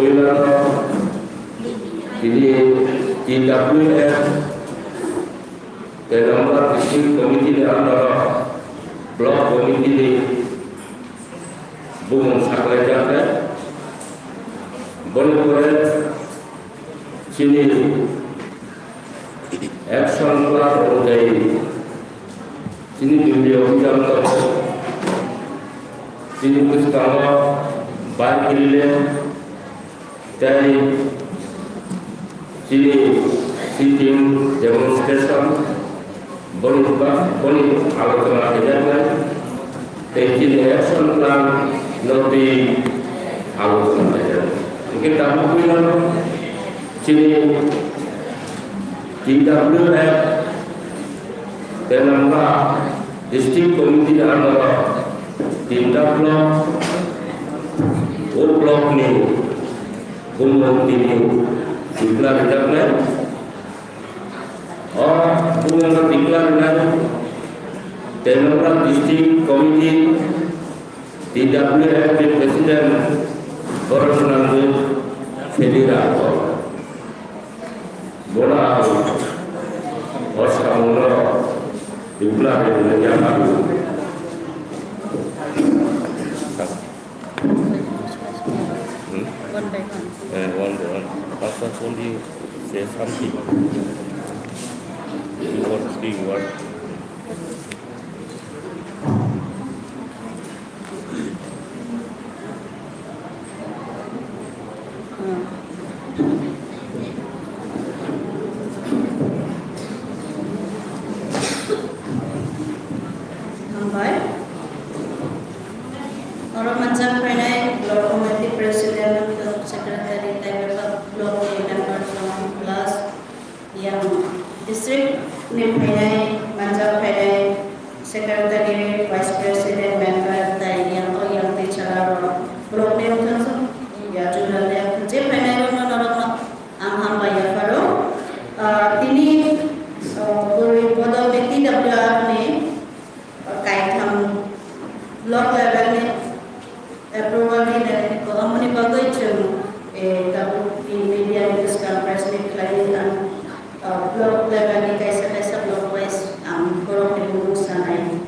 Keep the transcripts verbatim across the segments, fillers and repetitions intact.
Puilano tini T W F Tenamura District Committee ni under o Block Committee ni bumung saklaijaknai. Boni pore chini action plan onujayi chini T W F ni under o chini bwskango bike relay tei chini sitting demonstration boni ba-, boni alochona kaijaknai tei chini action plan no twi alochona kaijaknai. Hwnkhe tabuk puilano chini T W F Tenamura District Committee ni under o tinta block, o block ni bumung tini declare rijaknai. O bumung no declare rinai Tenamura District Committee T W F ni President Borosanandu Fedira. Bono ang o samungno declare rinai yakarwi. Hmm? One by one. Eh, one by one. First of all, you say something. You want to speak what? Hambai. Oro manjak phainai Block Committee President, Secretary, tei bebak block ni member rok, plus yang district ni phainai, manjak phainai Secretary, Vice President, member, tei yang o yang teacher rok, block ni wngkha ya, general ya, je phainai rokno norokno ang hambai yapharo. Ah, tini, ah, bwrwi bodol ni T W F ni kaitham block level ni approval rinani ko, amoni bagwi chwng, eh, tabuk media ni bwskang press meet khlaiwi ang, ah, block level ni kaisa kaisa block wise ang borok ni bumung sanai.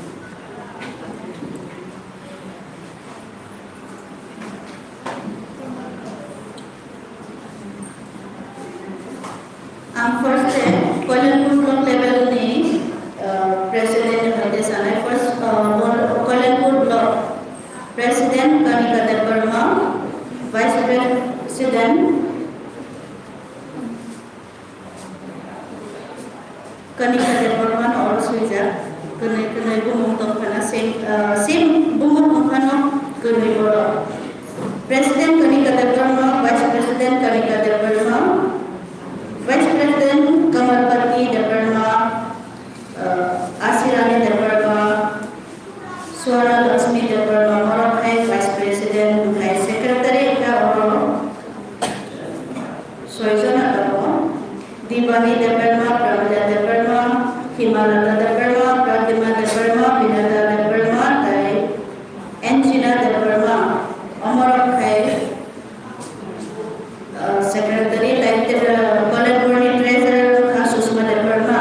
Ang first, eh, Koilanpur block level ni, eh, president ni hoite sanai. First, eh, Koilanpur block president Kanika Debbarma, vice president Kanika Debbarma no oro swijak, kwnwi kwnwi bumung tong phano same, ah, same bumung tong phano kwnwi borok. President Kanika Debbarma, Vice President Kanika Debbarma, Vice President Kamalpati Debbarma, ah, Asirani Debbarma, Swarna Lakshmi Debbarma, borok hai Vice President, hai Secretary wngkha oro soi jona tongo. Dibani Debbarma, Pramila Debbarma, Himalata Debbarma, Pratima Debbarma, Binata Debbarma, tei Angela Debbarma. Omorok hai, uh, Secretary, tei, uh, Koilanpurni Treasurer wngkha Sushma Debbarma.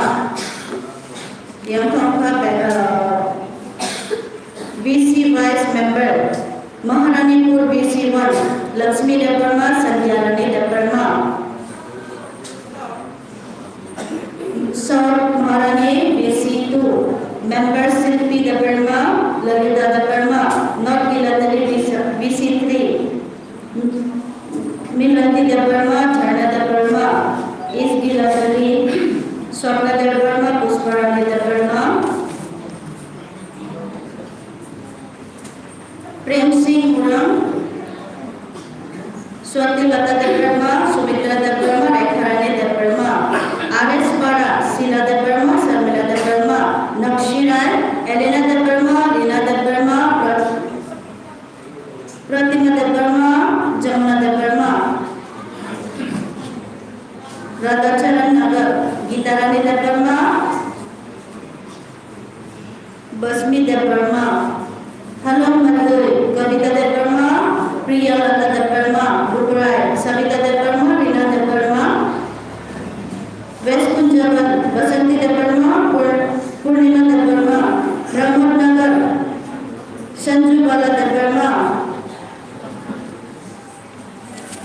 Yang thongkha, uh, V C Vice Member, Maharanipur V C one, Lakshmi Debbarma, Sandhya Rani Debbarma. South Maharani V C two, Member Silpi Debbarma, Lalita Debbarma, North Gilatari V C three, Milati Debbarma, Jharna Debbarma, East Gilatari, Swarna Debbarma, Pushparani Debbarma, Prem Singh Urang, Swati Lata Debbarma, Sumitra Debbarma, Rekharani Debbarma, R S Para, Sila Debbarma, Sharmila Debbarma, Nakshi Rai, Elena Debbarma, Rina Debbarma, Prat-, Pratima Debbarma, Jamuna Debbarma, Radhacharan Nagar, Gitarani Debbarma, Basmi Debbarma, Halong Madhuri, Kavita Debbarma, Priya Lata Debbarma, Ruparai,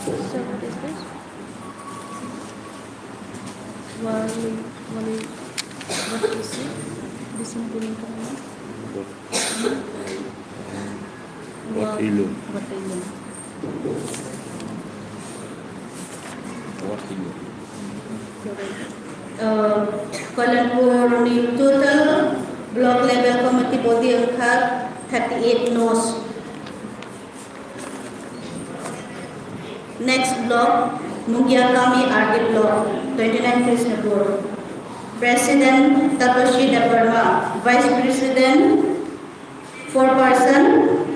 So what is this? Wali, wali, what is it? This one, green color. What ilum? What ilum? What ilum? Uh, Kalyanpur ni total block level committee body wngkha thirty-eight nos. Next block, Mungia Kami R D block, twenty-nine Krishnapur. President Tatoshi Debbarma, Vice President four person,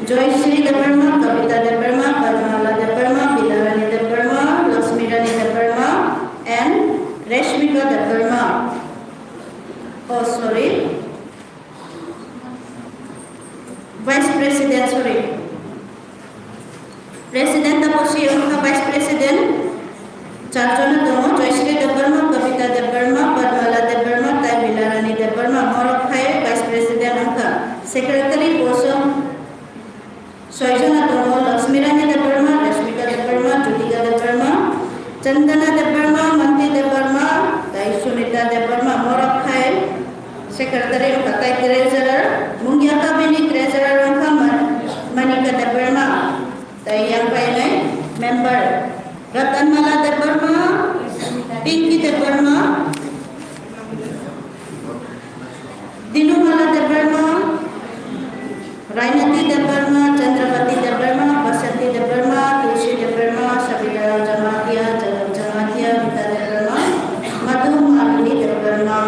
Joyshri Debbarma, Kavita Debbarma, Padmala Debbarma, Bilarani Debbarma, Lakshmi Rani Debbarma, and Reshmika Debbarma. Oh, sorry. Vice President, sorry. President Taposi wngkha Vice President. Charjona tongo, Joyshri Debbarma, Kavita Debbarma, Padmala Debbarma, tei Bilarani Debbarma. Morok khai Vice President wngkha. Secretary post o soijona tongo, Lakshmi Rani Debbarma, Rashmika Debbarma, Jyotika Debbarma, Chandana Debbarma, Manti Debbarma, tei Sunita Debbarma. Morok khai Secretary wngkha tei Treasurer, Mungia Kabini Treasurer wngkha Ma-, Manika Debbarma. Tei yang painai member Ratanmala Debbarma, Pinky Debbarma, Dinumala Debbarma, Rainati Debbarma, Chandravati Debbarma, Basanti Debbarma, Tulsi Debbarma, Sabina Jamatia, Jagat Jamatia, Rita Debbarma, Madhu Malini Debbarma,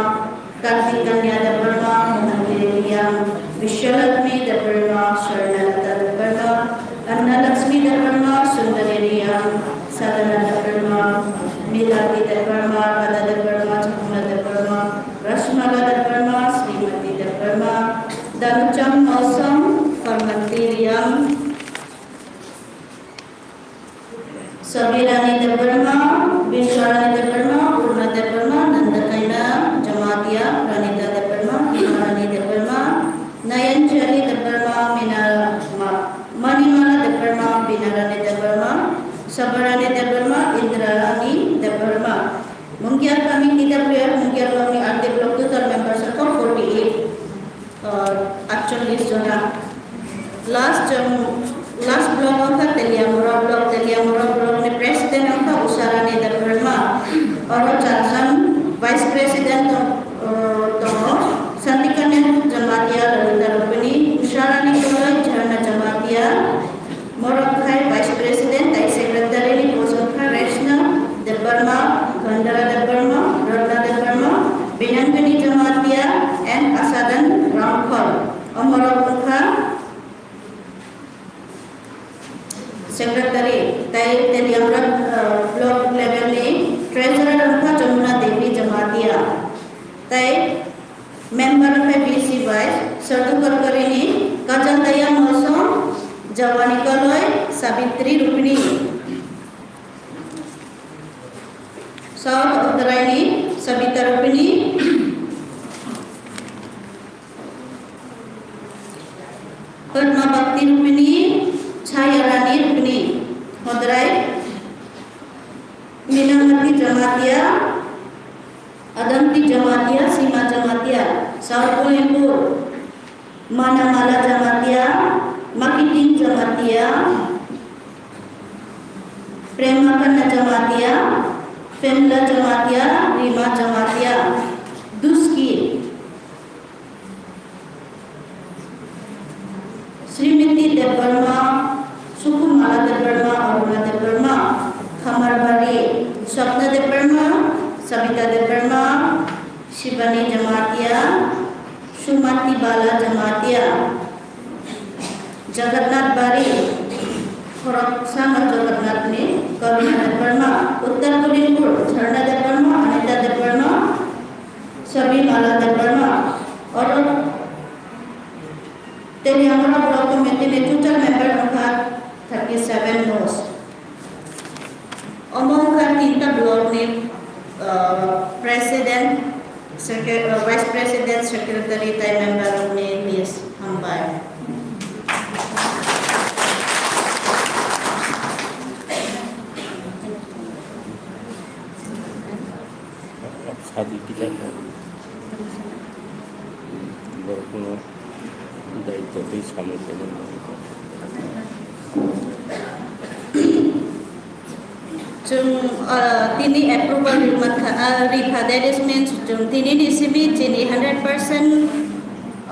Kartik Kanya Debbarma, Mohan Giri Riang, Vishwalakshmi Debbarma, Swarnalata Debbarma, Anna Lakshmi Debbarma, Sundari Riang, Sadhana Debbarma, Milati Debbarma, Radha Debbarma, Chakma Debbarma, Rashmala Debbarma, Srimati Debbarma, Danucham Mosam, Parmati Riang, Sabirani Debbarma, Vishwarani Debbarma, Purna Debbarma, Nandakaina Jamatia, Pranita Debbarma, Himarani Debbarma, Nayanjali Debbarma, Mina-, Ma-, Manimala Debbarma, Binarani Debbarma, Sabarani Debbarma, Indrani Debbarma. Mungia Kami T W F, Mungia Kami R D block total members are forty-eight. Uh, actually, jona last, um, last block wngkha Teliamura block, Teliamura block ni president wngkha Usharani Debbarma, oro charjan vice president tong-, uh, tongo, Santikanya Jamatia, Lalita Rupini, Usharani Koloi, Jharna Jamatia, Morok khai Vice President tei Secretary ni post wngkha Reshna Debbarma, Gandhara Debbarma, Ratna Debbarma, Binangani Jamatia and Asadan Ramkhol. Omorok wngkha Secretary tei Teliamura, uh, block level ni Treasurer wngkha Jamuna Devi Jamatia. Tei Member wngkha B C Vice, Sardu Karkari ni Kajal Daya Mosong, Jawani Koloi, Sabitri Rupini. South Hodrai ni Sabita Rupini. Padma Bhakti Rupini, Chaya Rani Rupini. Hodrai, Minamati Jamatia, Adanti Jamatia, Sima Jamatia, South Koimpur, Manamala Jamatia, Makiting Jamatia, Premakanna Jamatia, Femla Jamatia, Rima Jamatia, Duski. Srimati Debbarma, Sukumala Debbarma, Aruna Debbarma, Khamarbari, Swapna Debbarma, Sabita Debbarma, Shivani Jamatia, Sumati Bala Jamatia, Jagannath Bari, Khoroksano Jagannath ni Karuna Debbarma, Uttar Pudinpur, Jharna Debbarma, Anita Debbarma, Sabimala Debbarma, oro Teliamura Block Committee ni total member wngkha thirty seven nos. Omo wngkha tinta block ni, uh, President, Secre-, uh, Vice President, Secretary tei member ni list. Hambai. Hadi kita borokno daityo tei samung khaimani. Chwng, ah, tini approval rwmani kha, ah, rikha, that is means chwng tini ni simi chini hundred percent,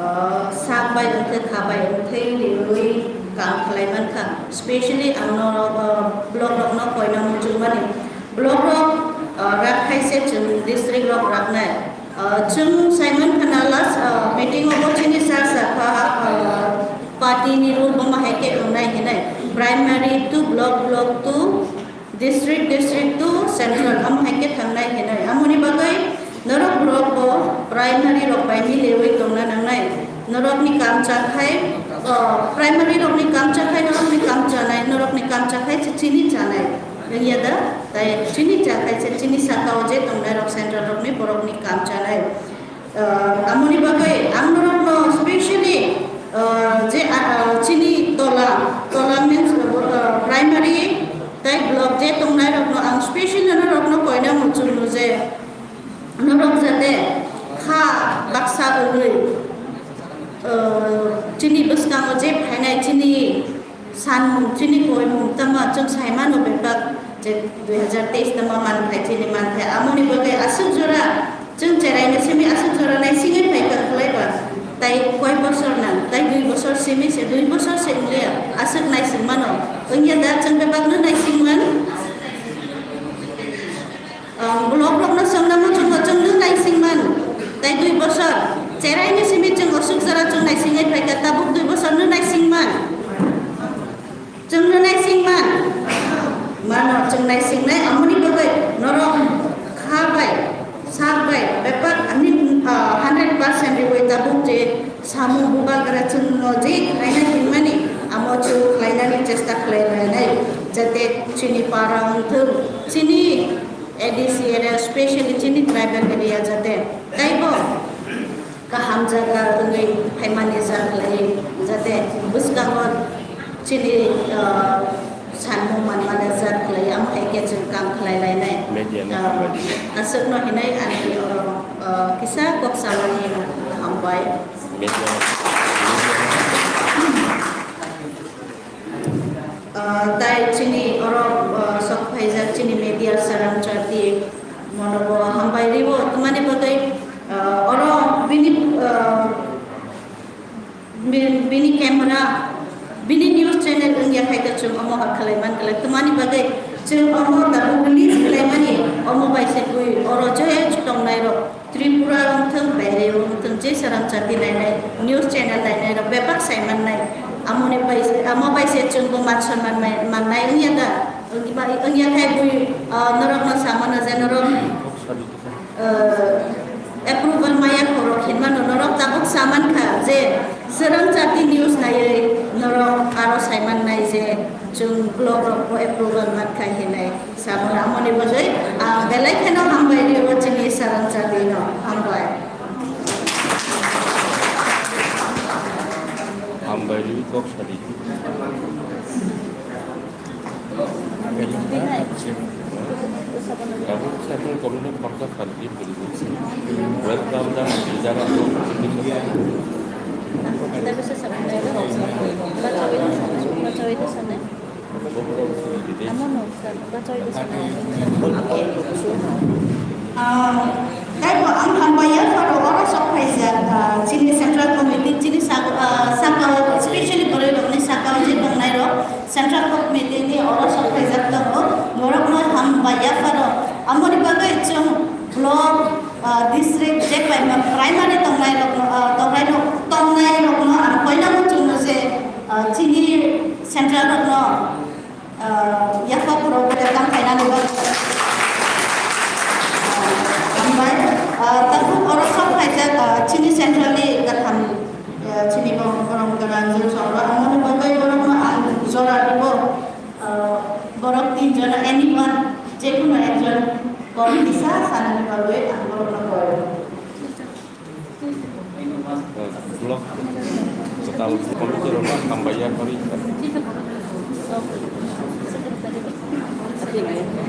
ah, sak bai wngkhe kha bai wngthai riwi kam khlai mankha. Specially ang norok, ah, block rokno koina muchungmani. Block rok, ah, rak khaise chwng district rok raknai. Ah, chwng saiman khana last, ah, meeting o bo chini sir sakha, ah, party ni rule bo ma hai khe wngnai hinai. Primary to block, block to district, district to central, amo hai khe thangnai hinai. Amoni bagwi norok borok bo primary rok bai miliwi tongna nangnai. Norok ni kam chakhai, ah, primary rok ni kam chakhai, norok ni kam chanai, norok ni kam chakhai chini chanai. Wngya da? Tai chini chakhai se chini saka o je tongnai rok central rok ni borok ni kam chanai. Ah, amoni bagwi ang norokno specially, ah, je, ah, ah, chini tola, tola means, ah, primary tai block je tongnai rokno ang specially norokno koina muchungno je norok jate kha baksa wngwi, ah, chini bwskango je phainai chini Sanmung chini koimung tamo chwng saimano bebak je dui hazar teis tamo manthai chini manthai amoni bagwi aswk jora chwng cheraino simi aswk jora naisingwi phaikha khwlaiba tai koi bosor nang tai dui bosor simi se dui bosor se wngya aswk naisingmano wngya da chwng bebakno naisingman. Ang block rokno swngna muchungo chwng nwng naisingman. Tai dui bosor. Cheraini simi chwng aswk jora chwng naisingwi phaikha tabuk dui bosor nwng naisingman. Chwng nwng naisingman. Mano chwng naisingnai amoni bagwi norok kha bai, sak bai, bebak ani, ah, hundred percent riwi tabuk je samung bubagra chwngno je khlaina hinmani amo chwng khlainani chesta khlai lainai. Jate chini para wngthung, chini A D C area, specially chini tribal area jate taibo kaham jaga wngwi phaimani jak lai, jate bwskango chini, ah, sanmung manmani jak lai, amo hai khe chwng kam khlai lainai. Media no Ah, hambai di. Aswkno hinwi ani oro, ah, kisa kok samani hambai. Media no. Ah, tai chini oro, ah, sok phaijak chini media sarang chati mono bo hambai ribo, tamani bagwi, ah, oro bini, ah, bi-, bini camera, bini news channel wngya khai to chwng omo ha khlai man khlai, tamani bagwi chwng omo tabuk release khlai mani, omo bai se bui oro je tongnai rok. Tripura wngthung, baire wngthung, je sarang chati nainai, news channel nainai rok bebak sai mannai. Amoni bai se, amo bai se chwngbo man sonman mai-, mannai wngya da? Wngya khai bui, ah, norokno samano je norok, ah, approval maya khorok hinmano norok tabuk saman kha je sarang chati news naiwi norok aro sai mannai je chwng block rokbo approval man kha hinai. Saboni amoni bagwi, ah, belai kheno hambai rio chini sarang chati no. Hambai. Hambai rio kok sadi. Kamu saya pun komitmen paksa sadi beri. Welcome dan bicara. Tapi saya sebenarnya baca itu sana. Amo no, sa-, bacha oido sana. Ah, taibo ang hambai ya, pharo oro sok phaijak, ah, chini Central Committee, chini sak-, ah, sakao, specially boroi rokni sakao je tongnai rok, Central Committee ni oro sok phaijak tongo, borokno hambai ya, pharo amoni bagwi chwng block, ah, district je paima primary tongnai rokno, ah, tongnai rok, tongnai rokno ang koina muchungno je, ah, chini Central rokno, ah, yaphak rok welcome khainani bagwi. Ah, hambai. Ah, tabuk oro sok phaijak, ah, chini Central ni gatham, ah, chini borok, borok gana jil songrok. Amoni bagwi borokno ang jora ribo. Ah, borok tin jona, anyone, jekunu ekjon kok kisa sanani bagwi ang borokno koi. Block kwtal committee rokno hambai ya kori.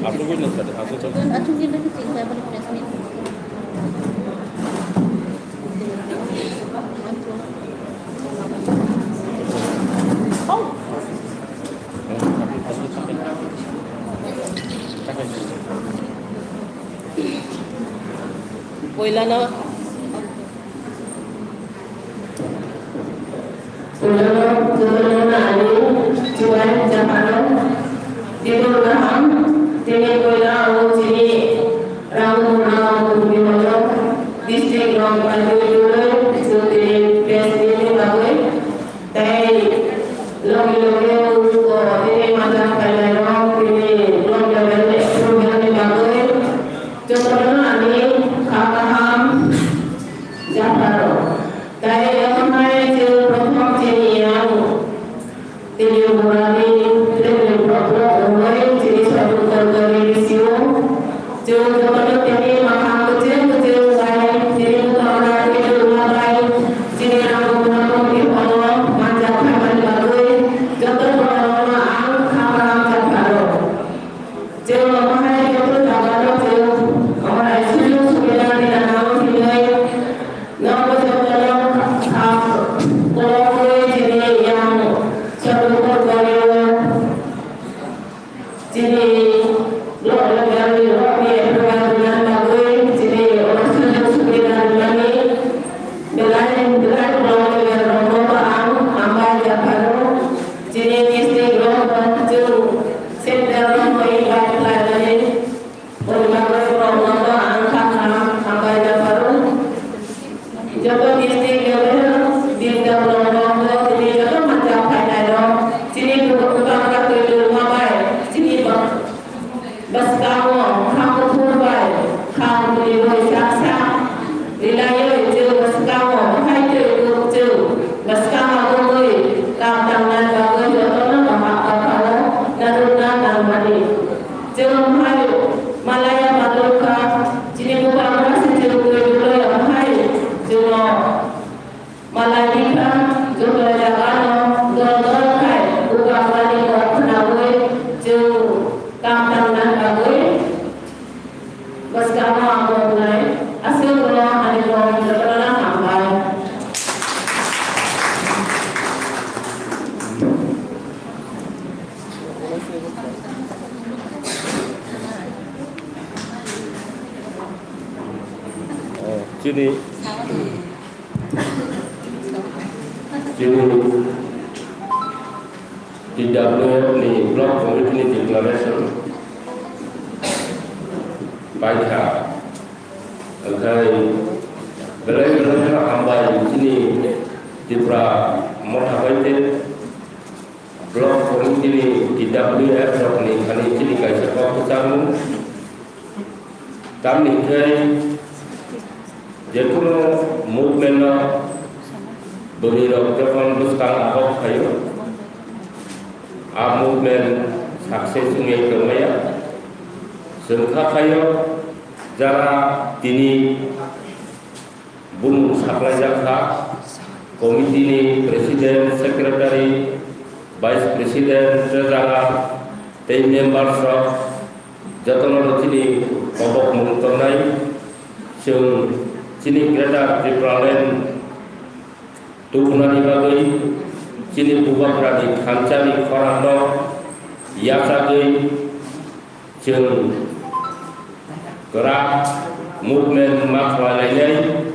Aswk buino sadi, aswk. Poilano Jotono, jotono ani chubai japhano. Tini kaham, tini poila o chini Rangmura Kurubi Hoyo district rok bai twi twi chwng tini press meet ni bagwi tei logi logi o tini majak phainai rok tini block level ni approval ni bagwi jotono ani kha kaham japhano. Tei omo hai chwng prothom chini yang tini murani training program wngwi chini sotu korkori bisio chwng jotono tini makhang kwchwng kwchwng bai tini bubagra twi tongma bai chini rang bubagra tongwi phano manjak khaimani bagwi joto borokno ang kha kaham japhano. Chwng omo hai joto jagao chwng omo hai sujog subida rina nango hinwi nogo jotono kha kolokwi chini yang sotu korkori o chini block level ni rokni approval rwna bagwi chini omo sujog subida rwmani belai belai block level rokno ang hambai japhano. Chini district rok bo chwng central rok bo invite khlaimani, boni bagwi borok no bo ang kha kaham hambai japharo. Joto district level bidya borok rok bo tini joto manjak phainai rok chini bubagra twi tongma bai chini ba- Bwskango kha kuthur bai kha bwrwi bai sak sak rilaiwi chwng bwskango bwkhai twi kwk chwng bwskango wngwi kam tangnani bagwi jotono kaham kaphao narwkna nangmani. Chwng hai malaiya manwi kha chini bubagra se chwng twi bwlwi hai chwngno Malai bikha joto jagano dol dol khai bubagrani kok khnaui chwng kam tangnani bagwi bwskango ang wngnai aswk rwno ani kok jotono hambai. Chini Chini T W F ni Block Committee ni declaration paikha. Okhai belai belai khe hambai chini Tripura Motha bai tei Block Committee ni T W F rok ni thani chini kaisa kok kwchangmung. Tamni hwnkhe jekunu movement no bwrwi rok jokhon bwskang ahok phaio, a movement success wngwi tongmaya. Chwng kha phaio jara tini bumung saklaijak kha, committee ni president, secretary, vice president, treasurer tei members rok jotono chini kobok mung tongnai. Chwng chini Greater Tipraland tubunani bagwi chini bubagrani thansa ni khorang no yachagwi Chwng kwrak movement ma khlai lainai,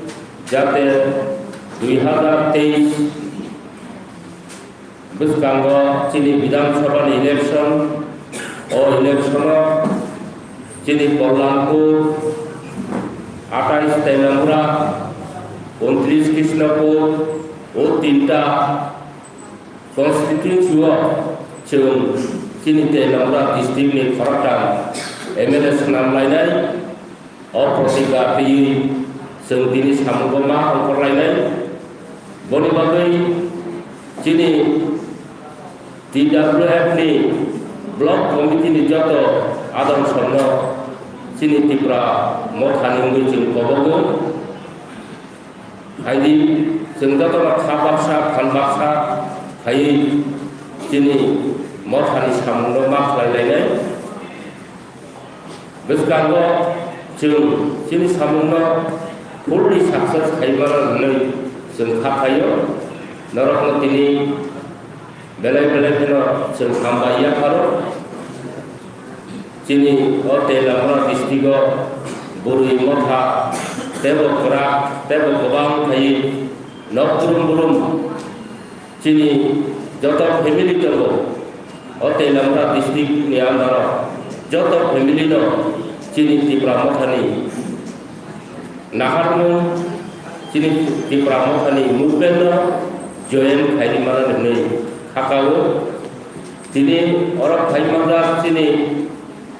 jate dui hazar teis bwskango chini Bidhan Sabha ni election, o election o chini Kalyanpur, atais Taimamura, untris Krishnapur, o tinta constituency o chwng chini Taimamura district ni khoroktham M L A swnam lainai, o protigga twiwi chwng tini samungo ma ongkhor lainai. Boni bagwi chini T W F ni block committee ni joto adong songno chini Tripura Motha ni wngwi chwng kobogo. Haidi chwng jotono kha baksa, phan baksa khaiwi chini mothani samungno ma khlai lainai. Bwskango chwng chini samungno fully success khaimano hwnwi chwng kha khaio. Norokno tini belai belai kheno chwng hambai yapharo. Chini o Teliamura district o bwrwi motha teibo kwrak teibo kwbang khai nok brum brum chini joto family tongo. O Teliamura district ni under o joto family no chini Tipra mothani naharmung chini Tipra mothani movement no join khaidi mana hwnwi khakao. Tini oro phai manjak chini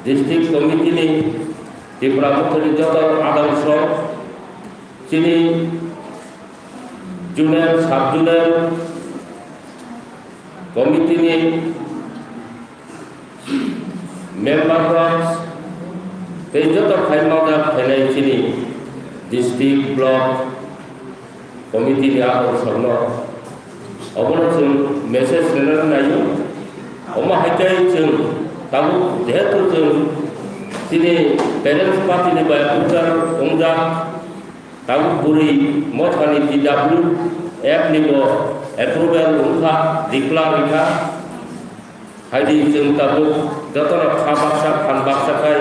district committee ni Tipra mothani joto adamsong chini zonal, sub zonal committee ni member rok tei joto phai manjak phainai chini district, block committee ni adamsong no obono chwng message rwna naio. Omo hai khe chwng tabuk jehetu chwng chini parents party ni bai approval wngjak, tabuk bwrwi mothani T W F ni bo approval wngkha, declare wngkha. Haidi chwng tabuk jotono kha baksa phan baksa khai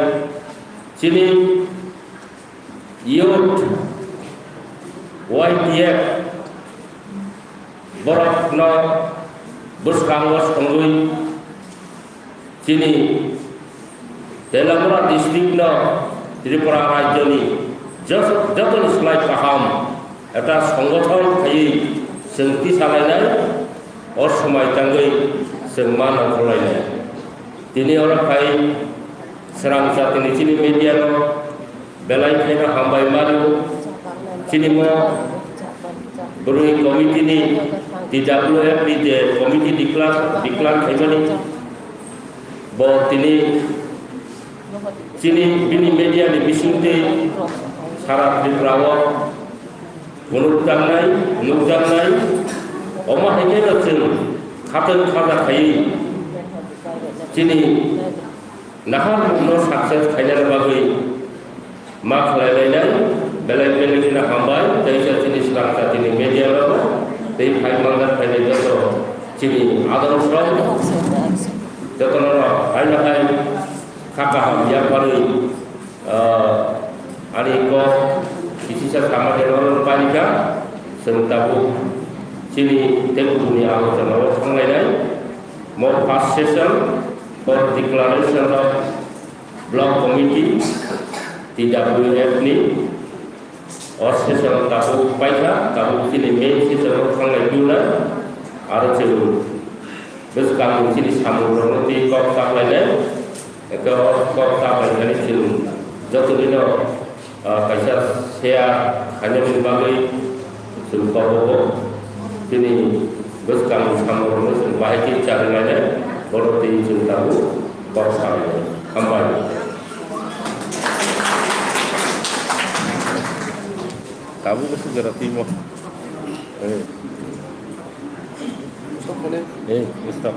chini youth, Y T F borokno bwskango songwi chini Teliamura district no Tripura rajyoni jos-, jotoni slai kaham ekta songothon khaiwi chwng tisalainai, o swmai tangwi chwng ma nongkhorlainai. Tini oro phai swrang jatini chini media no belai kheno hambai mario. Chini mo bwrwi committee ni T W F ni je committee declare, declare khaimani bo tini chini bini media ni bisingtwi sara Tripura o phunukjaknai, nukjaknai, omo hai kheno chwng khatung khaja khaiwi chini naharmungno success khainani bagwi ma khlailainai, belai belai kheno hambai, teisa chini swrang jatini media rok tei phai manjak phainai joto chini adamsong jotono haino hai kha kaham yapharwi, ah, ani kok kisisa sama de nono panika, chwng tabuk chini tei kubuni alochana o thanglainai. Mo first session for declaration of block committee, T W F ni. O session tabuk paikha, tabuk chini main session o thanglai piuna, aro chwng bwskang chini samung rokno twi kok saklainai, eko kok saklainani chwng joto nino, ah, kaisa share khainani bagwi chwng kok o chini bwskang samung rokno chwng bahai khe charwi lainai, bono twi chwng tabuk kok saklainai. Hambai. Tabuk se jora timo. Eh. Eh, stop.